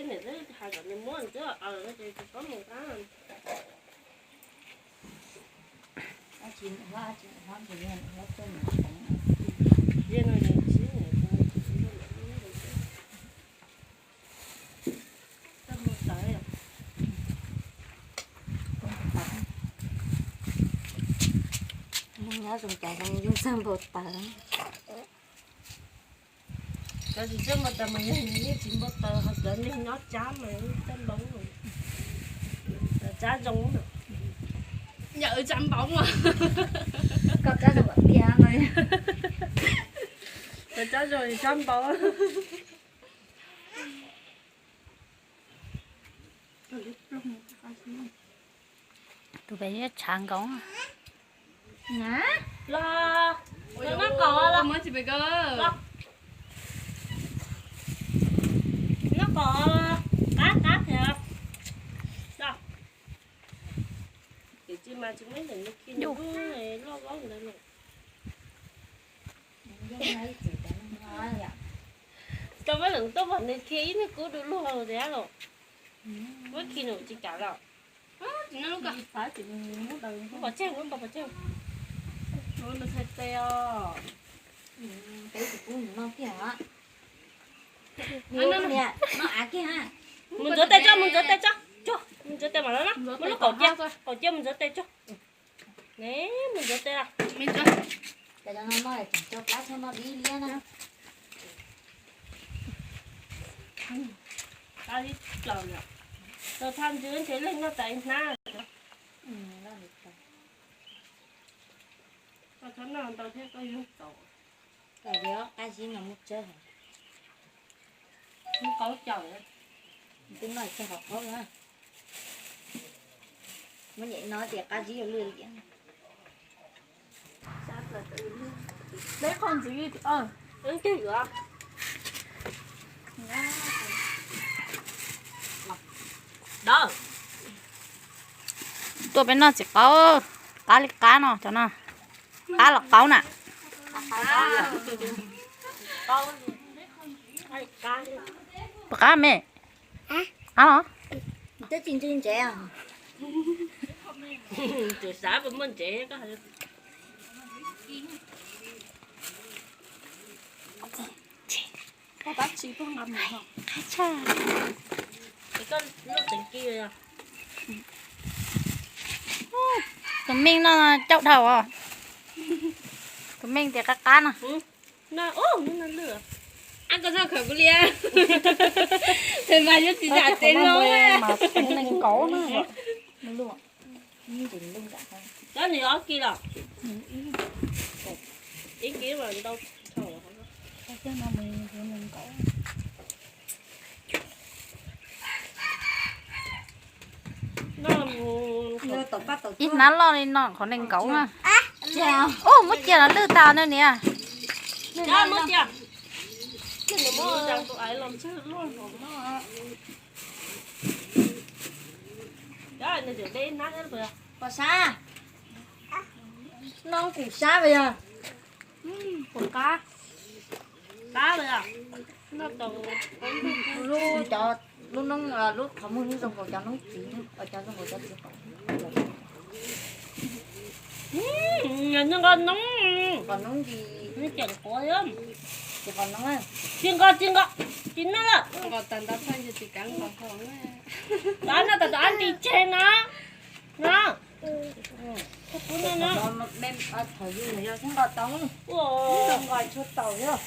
Niam twb hais kom nws muab nws twb os, ces tsis paub mus qab. Nyob zoo cas zoo zoo txawj npau taws. Cov tsis txawj npau taws mas yog nws yeej tsis npau taws, ho cov neeg nyob tsab mas yeej txawj npau. Tsab zoo, yog wb tsab npau mas. Koj tsab zoo kom tiag no. Cov tsab zoo tsab npau. Tus pem tshav nkaus. Los, los noj kom los. Los noj kom, qab qab thiab. Los. Ces tsis mas tsis muaj ntawm nws khi nws loj loj ntawd los. Tau muab lwm tuaj pom nws khi ib niag kub du lug hauv tiag los. Muab khi nws tsis kam los. Pov tseg, pov tseg. Peb tsis pub nws noj kiag os. Noj av kiag. Mus ntxuav tes tso, mus ntxuav tes tso. Mus ntxuav tes mam los na. Muab lub qaum cia, qaum cia mus ntxuav tes tso. Ne, mus ntxuav tes. Cov no noj tseem tso plab tshaj no dib liab na. Tau thaj ntswg ntshe leej noj tas ib hnab. Koj txhob noj ntau thiab koj yuav tau. Qab zib no muaj tsawg heev. Muaj qaub caum. Twb noj tsawg qhov qaub na. Muab nyem no tias qab zib ua lwj liam. Peb qhov ntxiv. Tuaj peb noj txiv qaub, qab li qab no cov no. Qab los qaub na. Puas qab me? Qab los? Twb tsis ntseeg ntsev. Tsis xav puas muaj ntsev. Tus Meej no cauj dhau os. Tus Meej tias qab qab no. Ab, koj txhob khawm kuv li. Tes mas yuav tsis zam tes los. Cov nws ob kis los? Ib kis mas ntau. Ib hnab loj li no qhov nees nkaum na. Ub, muab cia los lwj tas no niam. Pom sab, noj kuv sab pas yog, kuv qab, qab pas yog, lub cov, lub noob, lub qhov muag zoo nkaus cov noob txiv, cov zoo nkaus cov txiv qaub. Nqos noob, nqos noob ces, ces qos noob, tsis nqos, tsis nqos, tsis noj lawm. Nqos tag ntau txhaj ntshe tsis kav nqos tau. Ab, noj tas tus ab nti tseg no, no. Thov yus yog xib nqos tau, nqos tshuav taus yog.